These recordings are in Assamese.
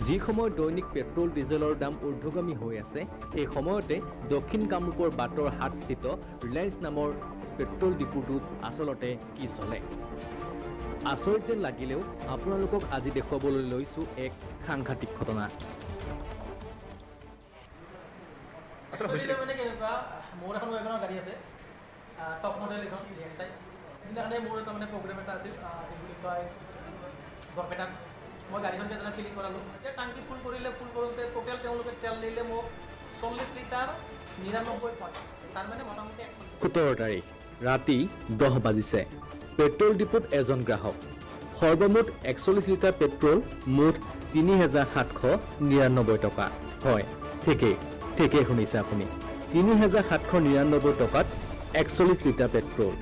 যি সময়ত দৈনিক পেট্ৰল ডিজেলৰ দাম ঊৰ্ধ্বগামী হৈ আছে, সেই সময়তে দক্ষিণ কামৰূপৰ বাটৰ হাটস্থিত ৰিলায়েন্স নামৰ পেট্ৰল ডিপুটোত আচলতে কি চলে? আচৰিত যেন লাগিলেও আপোনালোকক আজি দেখুৱাবলৈ লৈছোঁ এক সাংঘাতিক ঘটনা। আচলতে মানে কেনেকুৱা, মোৰ এখন ৱেগনৰ গাড়ী আছে, টপ মডেল এখন ভি এক্স আই। সিদিনাখনে মোৰ এটা মানে প্ৰগ্ৰেম এটা আছিল, কি বুলি কয়, বৰপেটাত। মই গাড়ীখন কেইটা ফিলিং কৰালোঁ। এতিয়া টাংকি ফুল কৰিলে, ফুল কৰোঁতে টোটেল তেওঁলোকে তেল দিলে মোক 40 লিটাৰ 99 পইণ্ট, তাৰমানে মোটামুটি 41। 17 তাৰিখ ৰাতি 10 বাজিছে। পেট্ৰল ডিপুত এজন গ্ৰাহক। সৰ্বমুঠ 41 লিটাৰ পেট্ৰল, মুঠ 3799 টকা। হয়, ঠিকেই ঠিকেই শুনিছে আপুনি, 3799 টকাত 41 লিটাৰ পেট্ৰল।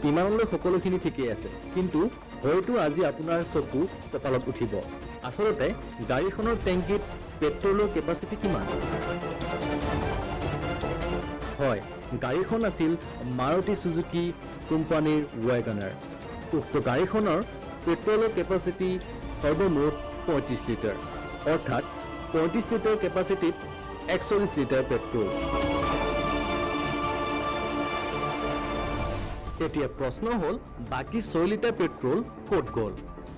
ইমানলৈ সকলোখিনি ঠিকেই আছে, কিন্তু হয়তো আজি আপোনাৰ চকু কপালত উঠিব। আচলতে গাড়ীখনৰ টেংকিত পেট্ৰলৰ কেপাচিটি কিমান? হয়, গাড়ীখন আছিল মাৰুতি চুজুকি কোম্পানীৰ ৱেগনাৰ। উক্ত গাড়ীখনৰ পেট্ৰলৰ কেপাচিটি সৰ্বমুঠ 35 লিটাৰ, অৰ্থাৎ 35 লিটাৰ কেপাচিটিত 41 লিটাৰ পেট্ৰল। এতিয়া প্ৰশ্ন হ'ল, বাকী 6 লিটাৰ পেট্ৰল ক'ত গ'ল?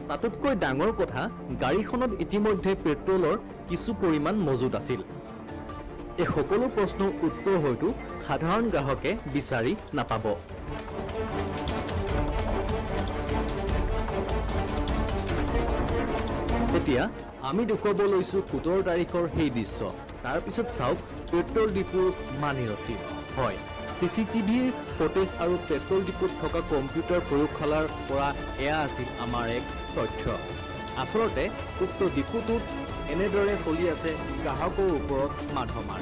তাতোতকৈ ডাঙৰ কথা, গাড়ীখনত ইতিমধ্যে পেট্ৰলৰ কিছু পৰিমাণ মজুত আছিল। এই সকলো প্ৰশ্নৰ উত্তৰ হয়তো সাধাৰণ গ্ৰাহকে বিচাৰি নাপাব। এতিয়া আমি দেখুৱাব লৈছোঁ 17 তাৰিখৰ সেই দৃশ্য। তাৰপিছত চাওক পেট্ৰল ডিপুৰ মানি ৰচিদ। হয়, চি চি টিভিৰ ফুটেজ আৰু পেট্ৰল ডিপুত থকা কম্পিউটাৰ প্ৰয়োগশালাৰ পৰা এয়া আছিল আমাৰ এক তথ্য। আচলতে উক্ত ডিপুটোত এনেদৰে চলি আছে গ্ৰাহকৰ ওপৰত মাধমাৰ।